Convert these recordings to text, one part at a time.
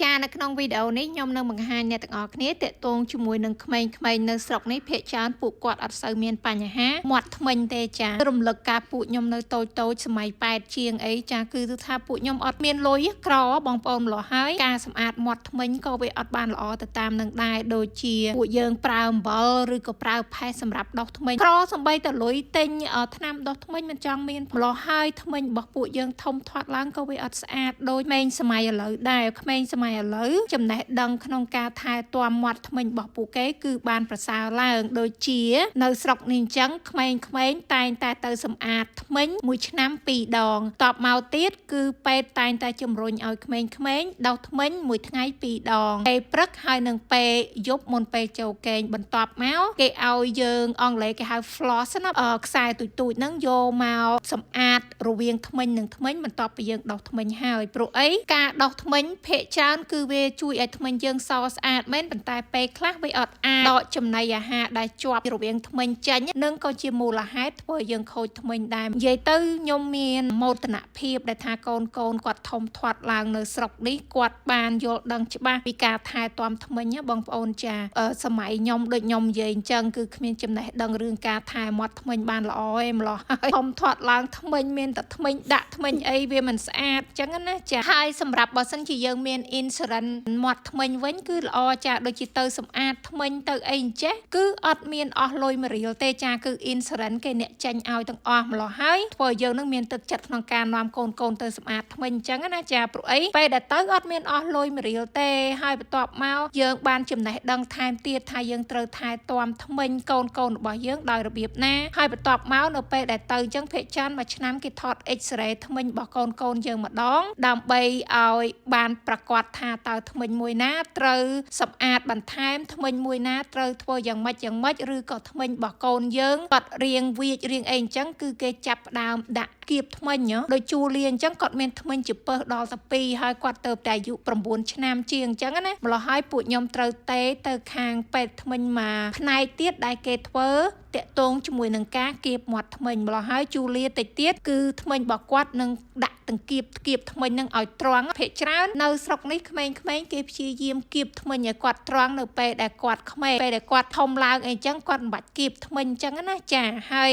ចានៅក្នុងវីដេអូនេះខ្ញុំនឹងបង្ហាញអ្នកទាំងអស់គ្នាទាក់ទងជាមួយនឹងក្មេងៗនៅស្រុកនេះភាគច្រើនពួកគាត់អត់សូវមានបញ្ហាមាត់ធ្មេញទេចារំលឹកការពួកខ្ញុំនៅតូចតូចសម័យ8ជាងអីចាគឺថាពួកខ្ញុំអត់មានលុយក្របងប្អូនម្លោះហើយការសម្អាតមាត់ធ្មេញក៏វាអត់បានល្អទៅតាមនឹងដែរដូចជាពួកយើងប្រើអំបិលឬក៏ប្រើផេសសម្រាប់ដុសធ្មេញក្រសំបីតលុយទិញថ្នាំដុសធ្មេញមិនចង់មានម្លោះហើយធ្មេញរបស់ពួកយើងធំធាត់ឡើងក៏វាអត់ស្អាតដូចក្មេងសម័យឥឡូវដែរក្មេងសម័យឥឡូវចំណេះដឹងក្នុងការថែទាំមាត់ធ្មេញរបស់ពួកគេគឺបានប្រសើរឡើងដូចជានៅស្រុកនេះអញ្ចឹងក្មេងៗតែងតែទៅសម្អាតធ្មេញមួយឆ្នាំពីរដងតបមកទៀតគឺពេទ្យតែងតែជំរុញឲ្យក្មេងៗដុសធ្មេញមួយថ្ងៃពីរដងពេលព្រឹកហើយនិងពេលយប់មុនពេលចូលគេងបន្ទាប់មកគេឲ្យយើងអង់គ្លេសគេហៅ floss ណាខ្សែទូចៗហ្នឹងយកមកសម្អាតរវាងធ្មេញនិងធ្មេញបន្ទាប់ពីយើងដុសធ្មេញហើយព្រោះអីការដុសធ្មេញភាគច្រើនគឺវាជួយឲ្យធ្មេញយើងសស្អាតមែនប៉ុន្តែពេលខ្លះវាអត់អាចដកចំណីអាហារដែលជាប់រវាងធ្មេញចេញនឹងក៏ជាមូលហេតុធ្វើឲ្យយើងខូចធ្មេញដែរនិយាយទៅខ្ញុំមានមោទនភាពដែលថាកូនកូនគាត់ធំធាត់ឡើងនៅស្រុកនេះគាត់បានយល់ដឹងច្បាស់ពីការថែទាំធ្មេញណាបងប្អូនចាសម័យខ្ញុំដូចខ្ញុំនិយាយអញ្ចឹងគឺគ្មានចំណេះដឹងរឿងការថែមាត់ធ្មេញបានល្អឯម្លោះហើយធំធាត់ឡើងធ្មេញមានតែធ្មេញដាក់ធ្មេញអីវាមិនស្អាតអញ្ចឹងណាចាហើយសម្រាប់បើសិនជាយើងមាន insurance មាត់ធ្មេញវិញគឺល្អចាដូចជាទៅសម្អាតធ្មេញទៅអីអញ្ចេះគឺអត់មានអស់លុយមួយរៀលទេចាគឺ insurance គេអ្នកចេញឲ្យទាំងអស់ម្លោះហើយធ្វើឲ្យយើងនឹងមានទឹកចិត្តក្នុងការនាំកូនកូនទៅសម្អាតធ្មេញអញ្ចឹងណាចាព្រោះអីពេលដែលទៅអត់មានអស់លុយមួយរៀលទេហើយបន្ទាប់មកយើងបានចំណេះដឹងថែមទៀតថាយើងត្រូវថែទាំធ្មេញកូនកូនរបស់យើងដោយរបៀបណាហើយបន្ទាប់មកនៅពេលដែលទៅអញ្ចឹងភាគច្រើនមួយឆ្នាំគេថត X-ray ធ្មេញរបស់កូនកូនយើងម្ដងដើម្បីឲ្យបានប្រកាសថាតើធ្មេញមួយណាត្រូវសម្អាតបន្ថែមធ្មេញមួយណាត្រូវធ្វើយ៉ាងម៉េចយ៉ាងម៉េចឬក៏ធ្មេញរបស់កូនយើងគាត់រៀងវៀចរៀងអីអញ្ចឹងគឺគេចាប់ផ្ដើមដាក់គៀបធ្មេញដូចជូលីអញ្ចឹងគាត់មានធ្មេញជាពើសដល់ទៅ2ហើយគាត់ទៅតែអាយុ9ឆ្នាំជាងអញ្ចឹងណាម្ល៉េះហើយពួកខ្ញុំត្រូវតេទៅខាងពេទ្យធ្មេញមកផ្នែកទៀតដែលគេធ្វើតាក់ទងជាមួយនឹងការគៀបមាត់ធ្មេញម្ល៉េះហើយជូលីតិចទៀតគឺធ្មេញរបស់គាត់នឹងដាក់ទាំងគៀបគៀបធ្មេញនឹងឲ្យត្រង់ភាគច្រើននៅស្រុកនេះក្មេងៗគេព្យាយាមគៀបធ្មេញឲ្យគាត់ត្រង់នៅពេលដែលគាត់ក្មេងពេលដែលគាត់ធំឡើងអីចឹងគាត់មិនបាច់គៀបធ្មេញចឹងណាចាហើយ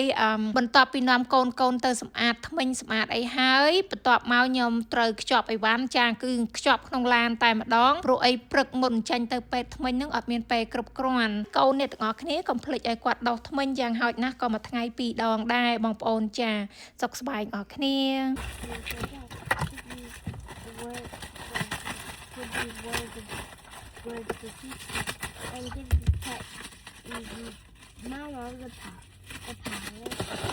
បន្ទាប់ពីនាំកូនកូនទៅសម្អាតធ្មេញសម្អាតអីហើយបន្ទាប់មកខ្ញុំត្រូវខ្ចប់អីវ៉ាន់ចាគឺខ្ចប់ក្នុងឡានតែម្ដងព្រោះអីព្រឹកមុនចេញទៅពេទ្យធ្មេញនឹងអត់មានពេលគ្រប់គ្រាន់កូនអ្នកទាំងអស់គ្នាកុំភ្លេចឲ្យគាត់ដុសធ្មេញយ៉ាងហោចណាស់ក៏មួយថ្ងៃពីរដងដែរបងប្អូនចាសុខសប្បាយអស់គ្នា Could be one of the words to teach and give the pet the mama the power.